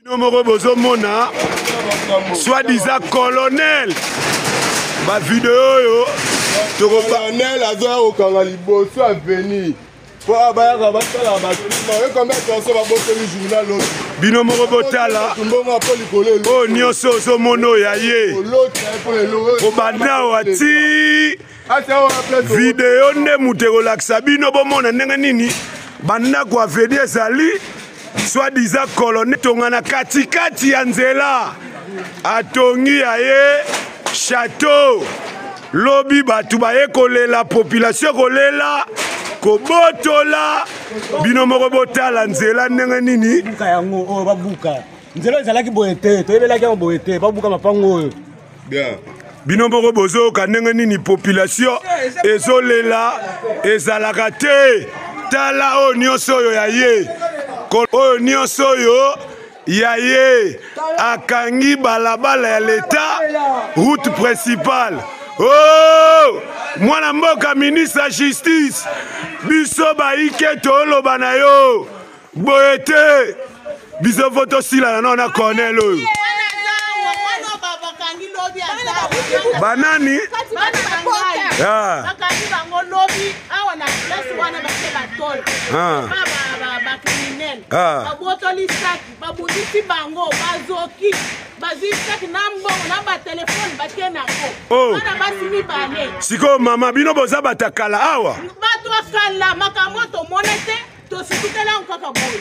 Bino moko bozomona soi-disant colonel ba video oyo colonel azoya kokanga liboso avenir po abayaka basala baklima oyo combien personne babotoli journal oyo bino moko botala oyo nyonso ozomona oyo ya ye kobanda awa ti video nde moto ekolakisa bino bomona ndenge nini bandako aveni ezali soit disant colonel tonga na katikati ya nzela atongi ya ye chateau lobi bato baye kolela population kolela kobotola bino moko botala nzela ndenge nini buka yango oyo babuka nzela ezalaki boye te toyebelaki yango boye te babuka mapango oyo bien bino moko bozoyoka ndenge nini population ezolela ezalaka te tala oyo nyonso oyo ya ye oyo nyonso oyo ya ye akangi balabala ya leta route principale oh! mwana mboka ministre ya justice biso bayike toloba na yo boye te biso fo tosilana nao na cornel oyo banani ah. Ah. babotoli saki babundisi bango bazoki bazwi saki na mbongo na batelefone batie nango oh. bana basi mibale sikoyo mama bino boza batakala awa bato akala makambo tomona te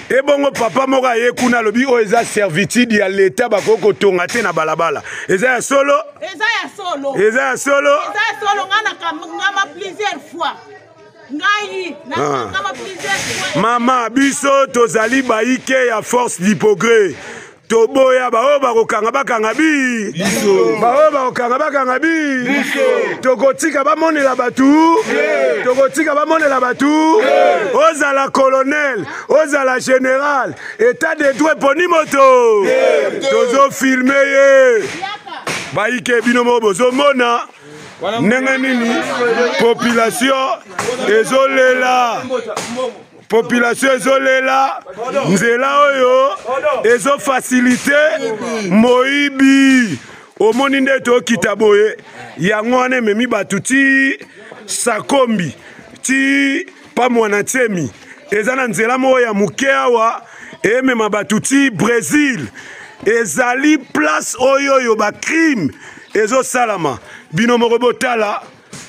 Ebongo papa moko aye kuna alobi oyo eza servitude ya leta bakoki kotonga te na balabala. Eza ya solo? Eza ya solo. Eza ya solo? Eza ya solo nga na kangama plusieurs fois. Ngai na ah. kangama plusieurs fois. Mama biso tozali bayike ya force du progrès. Toboya baoyo bakokanga bakanga bi baoyo bakokanga bakanga bi tokotika bamonela bato tokotika bamonela bato ozala colonel ozala général état de droit eponi moto tozofilme ye bayike bino moko bozomona ndenge nini population ezolela population ezolela nzela oyo ezofasilite moyibi omoni nde tokita boye yango wana ememi bato ti sakombi ti pa mwana tsemi eza na nzela moko ya moke awa emema bato ti brésil ezali place oyo oyo bacrime ezosalama bino moko botala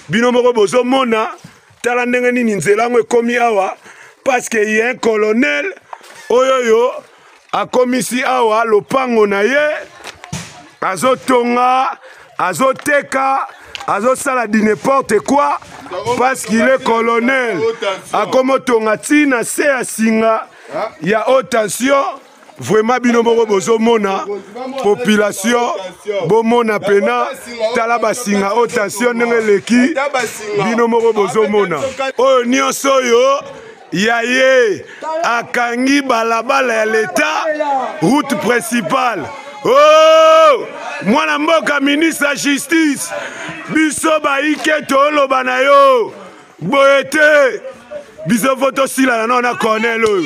bino moko bozomona tala ndenge nini nzela yango ekomi awa parce que ye un colonel oyo oyo akomisi awa lopango na ye azotonga azoteka azosala du n'importe quoi parce qu'il est colonel akomotonga ntina se ya singa ya haute tension Vraiment bino moko bozomona population bomona pena tala basinga oyo tension ndenge eleki bino moko bozomona oyo nyonso oyo ya ye akangi balabala ya leta route principale oh! mwana mboka ministre ya justice biso bayike toloba na yo boye te biso fo tosilana nao na cornel oyo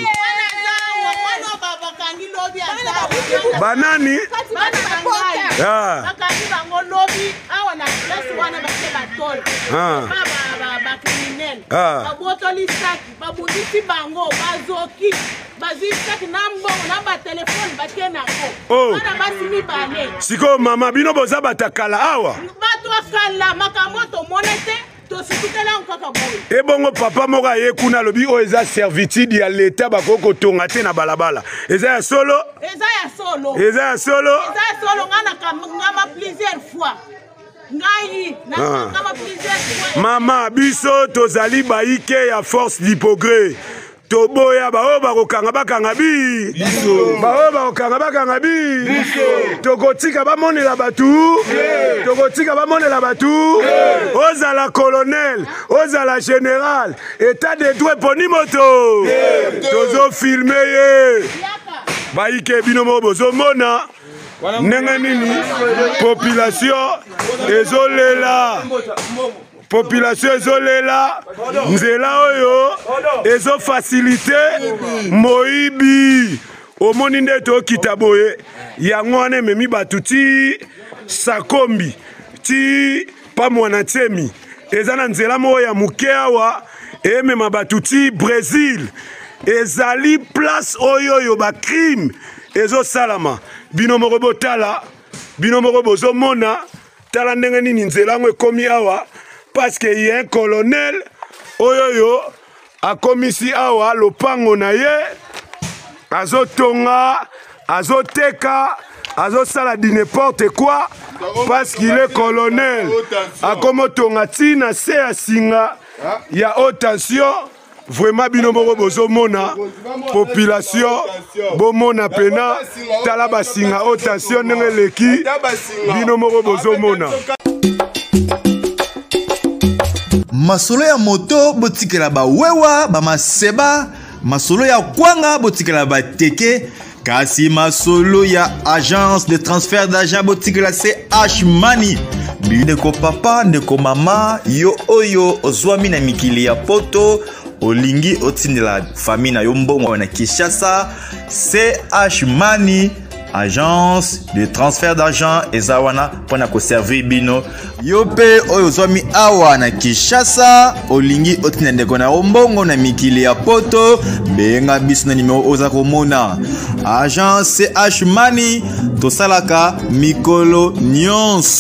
banani ah. ah. ah. babotoli saki babundisi bango bazoki bazwi saki na mbongo na batelefone batie nango oh. bana basi mibale sikoyo mama bino boza batakala awa bato akala makambo tomona te Ebongo papa moko aye kuna alobi oyo eza servitude ya leta bakoki kotonga te na balabala. Eza ya solo? Eza ya solo. Eza ya solo? Eza ya solo nga na kangama plusieurs fois. Ngai na ah. kangama plusieurs fois. Mama biso tozali bayike ya force du progrès. Toboya baoyo bakokanga bakanga bi baoyo bakokanga bakanga bi tokotika bamonela bato tokotika bamonela bato ozala colonel ozala général état de droit eponi moto tozofilme ye bayike bino moko bozomona ndenge nini population ezolela population ezolela nzela oyo ezofasilite moyibi. Omoni nde tokita boye, yango wana ememi bato ti Sakombi ti pa Mwana Nsemi. Eza na nzela moko ya moke awa emema bato ti Brésil. Ezali place oyo oyo ba crime ezosalama. Bino moko botala, bino moko bozomona, tala ndenge nini nzela yango ekomi awa, parce que y a un colonel oyo oyo akomisi awa lopango na ye, azotonga, azoteka, azosala du n'importe quoi parce qu'il est colonel. Akomotonga ti na se ya singa ya haute tension. Vraiment bino moko bozomona population, bomona pena, tala basinga haute tension ndenge eleki, bino moko bozomona. Masolo ya moto botikela bawewa bamaseba, masolo ya kwanga botikela bateke, kasi masolo ya agence de transfert d'argent botikela CH Money. Ndeko papa, ndeko mama, yo oyo ozwami na mikili ya poto, olingi otindela famille na yo mbongo na Kinshasa, CH Money agence de transfert d'argent eza wana mpona koservir bino. Yo mpe oyo ozwami awa na Kinshasa, olingi otinda ndeko na yo mbongo na mikili ya poto, benga biso na nimero oza komona. Agence CH Money tosalaka mikolo nyonso.